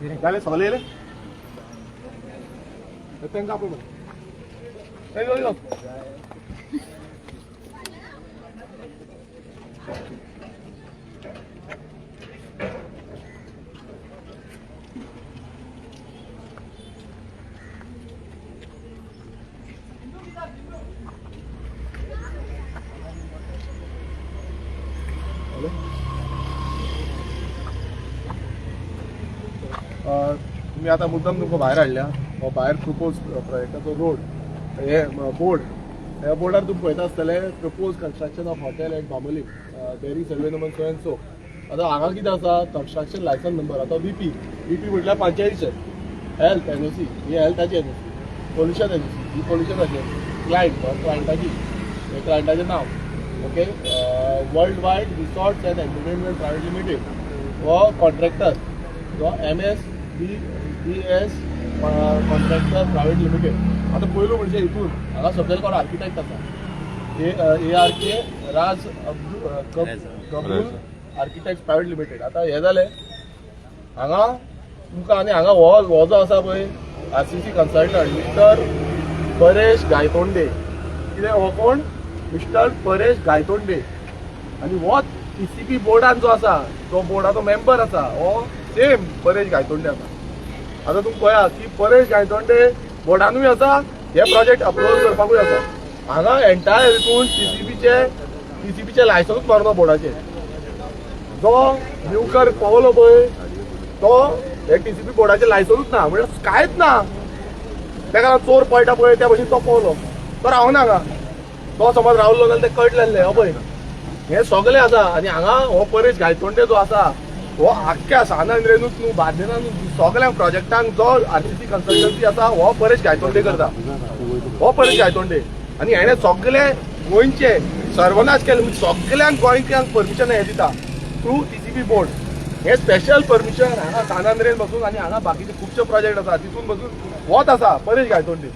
जालें सगळे येयले तांकां आपय मरे. यो, यो. तुम्ही आता मुद्दाम तुमकां भायर हाडल्या. हो भायर प्रपोज प्रोजेक्टाचो रोड हे बोर्ड, ह्या बोर्डार तुमी पळयता आसतले propose construction of hotel at Bambolim, bearing survey number so and so. आतां हांगा कितें आसा, कन्स्ट्रक्शन लायसन्स नंबर. आतां व्हीपी, व्हीपी म्हटल्यार पंचायतीचे, हेल्थ एनओसी ही हेल्थाची एनओसी, पोल्युशन एनओसी ही पोल्युशनाची एनओसी, क्लायंट क्लायंटाची, हे क्लायंटाचें नांव. Okay, World Wide Resorts and Entertainment Private Limited हो कॉन्ट्रॅक्टर, तो MS B B S Contractor Private Limited. आतां पयलू म्हणजे हितून हांगा सकयल कोण आर्किटेक्ट आसा, ए ए आर के राज कबूल आर्किटेक्ट प्रायवेट लिमिटेड. आतां हें जालें हांगा तुमकां. आनी हांगा हो हो जो आसा पळय RCC consultant mister Paresh Gaitonde. कितें हो कोण? मिस्टर परेश गायतोंडे. आनी हो टीसीपी बोर्डान जो आसा, तो बोर्डाचो मेंबर आसा, हो सेम परेश गायतोंडे आसा. आतां तुमी पळया की परेश गायतोंडे बोर्डानूय आसा, हे प्रोजेक्ट अप्रूवल करपाकूय आसा. हांगा एंटायर हितून टीसीपीचे लायसन्सूच मारना बोर्डाचेर. जो न्यूकर पावलो पळय, तो हे टीसीपी बोर्डाचें लायसन्सूच ना, म्हणजे कांयच ना. तेका लागून चोर पळटा पळय त्या भशेन तो पावलो, तो रावना हांगा. तो समज रावलो जाल्यार ते कळटलें आहलें. हो पळय, हे सगळे आसा. आनी हांगा हो परेश गायतोंडे जो आसा, हो आख्ख्या सान आंद्रेनूच न्हू, बार्देसान सगळ्या प्रोजेक्टांक जो आरसीसी कन्सल्टन्सी आसा, हो परेश गायतोंडे करता. हो परेश गायतोंडे आनी हेणे सगळे गोंयचे सर्वनाश केले. म्हणजे सगळ्यांक गोंयच्यांक परमिशन हे दिता थ्रू टीसीपी बोर्ड. हे स्पेशल परमिशन हांगा सान आंद्रेन बसून आनी हांगा बाकीचे खुबशे प्रोजेक्ट आसा, तितून बसून होच आसा परेश गायतोंडे.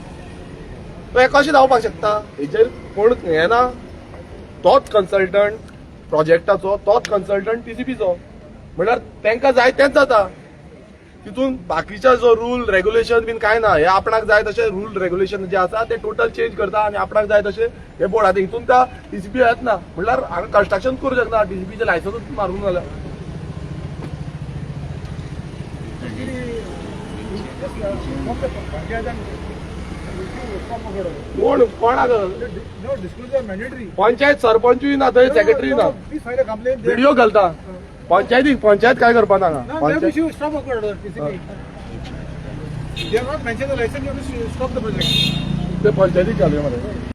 तो हे कशें जावपाक शकता? हेचेर कोण हे ना. तोच कन्सल्टंट प्रोजेक्टाचो, तोच कन्सल्टंट टीसीपीचो, म्हणल्यार तांकां जाय तेंच जाता. तितून बाकीच्या जो रूल रेग्युलेशन बीन कांय ना. हे आपणाक जाय तशें रूल रेग्युलेशन जे आसा ते टोटल चेंज करता आनी आपणाक जाय तशें हे बोर्ड. आतां हितून त्या टीसीपी येत ना, म्हणल्यार हांगा कन्स्ट्रक्शन करूं शकना. टीसीपीचें लायसन्सूच मारून जाल्यार. कोण कोणाक? No, disclosure mandatory. Panchayat सरपंचूय ना थंय, सेक्रेटरी ना. Please file a complaint. Video घालता पंचायतीक. पंचायत काय करपा ना? No, they have to panchayat issue stop work order, TCP. They have not mentioned the license, you have to stop the project. ते पंचायतीक घालूया मरे.